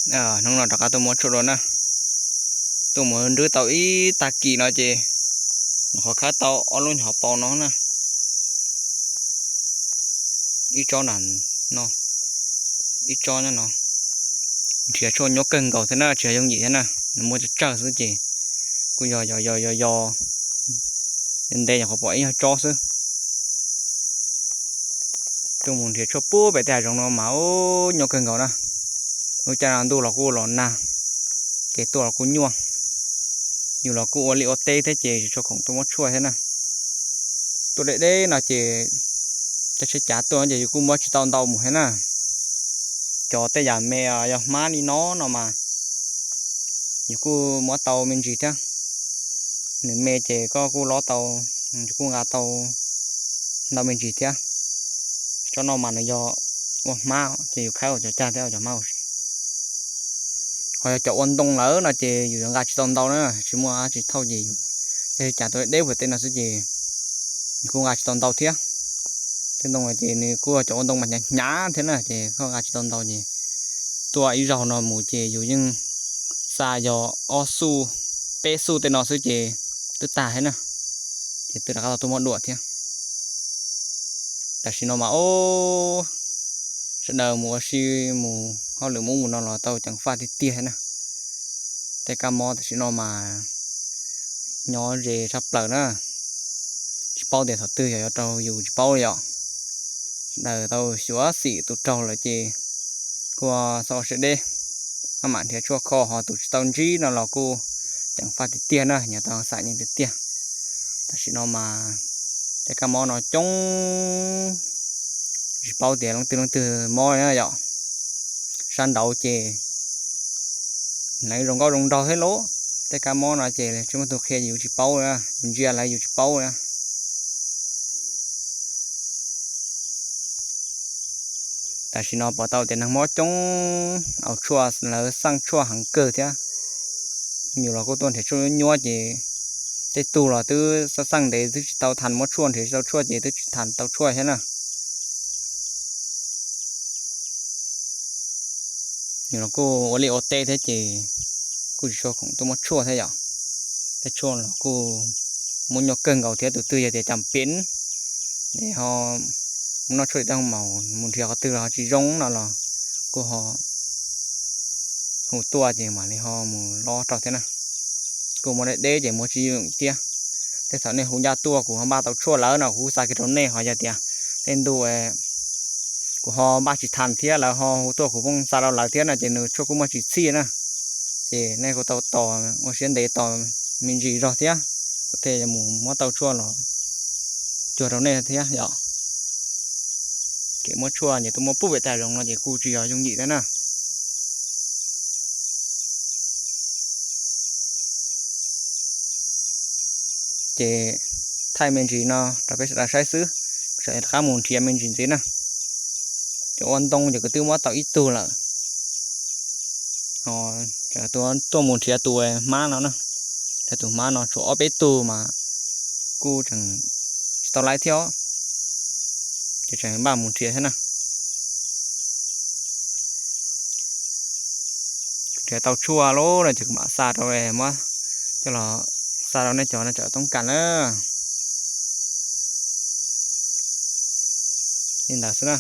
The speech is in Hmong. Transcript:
Hnub no rov qab tuaj muab tshuaj dua na. Tuaj mus nrhiav tau ib tag kis no ces nyuam qhuav khawb tau ob lub nyuam qhuav paus no na. Ib tsob nram no, ib tsob nyob no. Nrhiav tshuaj nyuaj kawg nkaus thiab na, tsis yog yooj yim thiab na, nws muaj tsawg tsawg xwb ces kuj yog yog yog yog yog ntev nyuam qhuav pom ib nyuag tsob xwb. Tuaj mus nrhiav tshuaj puag pem tej hav zoov no mas ub nyuaj kawg nkaus na. Lub caij no ntuj los kuj los nag, ces tuaj los kuj nyuaj. Yus los kuj ua liaj ua teb thiab ces tsis tshua khoom tuaj muab tshuaj thiab na. Tuaj deb deb no ces cov tsheb cav tuaj no ces yus kuj muab tsis tau ntau mus thiab na. Cov tej yam me yog hmab li no no mas yus kuj muab tau me ntsis thiab. Nws me ces koj kuj lob tau, yus kuj nqa tau ntau me ntsis thiab. Tsob no mas nws yog ua hmab ces yus khawb ua cov cag thiab ua cov hmab ua si. Ho yog cov ua ntoo lawm no ces yus yuav nqa tsis tau ntau na, tsis muaj dab tsi thauj ces yus cog li cas tuaj deb puag tej no xwb ces yus kuj nqa tsis tau ntau thiab. Tej ntoo no ces nws kuj cov ua ntoo mas hnyav hnyav thiab na ces koj nqa tsis tau ntau ces tuaj ib zaug no mus ces yus yeej xa yog ob xuj peb xuj tej no xwb ces twb tag thiab na, ces twb rov qab tau tuaj muab dua thiab. Tam sim no mas ob sawv daws mus ua si mus hauj lwm ub mus no los tau ceev faj tiag tiag thiab na. Tej kab mob tam sim no mas nyob ze tshaj plaws na, tsis paub tias thaum twg yog yuav raug yus tsis paub li os. Sawv daws tau xyuam xim tus raug lawm ces kuj txhob ua siab deb, maj mam nrhiav tshuaj kho, ho tus tsis tau ntsib no los kuj ceev faj tiag tiag na, nyias tau xam nyeej tiag tiag. Tam sim no mas tej kab mob no coob, tsis paub tias leej twg leej twg mob na yom. Sab nraud ces lawv zoo nkauj zoo nraug thiab lauj, tej kab mob no ces tsis muaj tus qhia yus tsis paub, yus ntsia lawv yus tsis paub na. Tam sim no pom tau tias neeg mob coob, au tshuaj lawv xaj tshuaj heev kawg thiab. Yus los kuj tuaj nrhiav tshuaj nyuaj nyuaj ces tej tug los twb xaj xaj ntev twb tsis tau thaj muab tshuaj, nrhiav tsis tau tshuaj ces twb tsis thaj tau tshuaj thiab na. Yus los kuj ua liaj ua teb thiab ces kuj tsis tshua khoom tuaj muab tshuaj thiab yom. Tej tshuaj los kuj muaj nyuaj kawg nkaus thiab, tus twg yog tias cas pev es ho mus noj tshuaj tim tej hoo maum mus nrhiav qhov twg los ho tsis zoo no los kuj ho hu tuaj ces mam li ho mus lob rau thiab na. Kuj muaj deb deb ces muab tsis yooj yim thiab. Tej thaum nej hu ncaj tuaj kuv ho npaj tau tshuaj lawm no kuv kuj xa kiag rau nej, ho yog tias tej ntu kuv ho npaj tsis thaj thiab lawv ho hu tuaj kuv pheej xa rau lawv thiab no ces nws tshuaj kuj muaj tsis txhij na. Ces nej kuj tau tos ua siab ntev tos me ntsis zog thiab, kuv thiaj yuav mus muab tau tshuaj los cuag rau nej thiab yom. Kev muab tshuaj ces tuaj muab pub pem tej hav zoov no ces kuj tsis yog yooj yim thiab na. Ces thaij me ntsis no rau peb sawv daws saib xwb, kuv tseem rov qab mus nrhiav me ntsis ntxiv na. Cov ua ntoo ces kuv twb muab tau ib tug lawm. Ho tuaj mus nrhiav tus hmab no na, nrhiav tus hmab no tshuav ob peb tug mas kuj tseem tsis tau laib thiab, ces tseem npaj mus nrhiav thiab na. Nrhiav tau tshuaj lawm no ces kuv mam xa rau, muab coj los xa rau nej cov no tsam toob kas na. Li ntawd xwb na.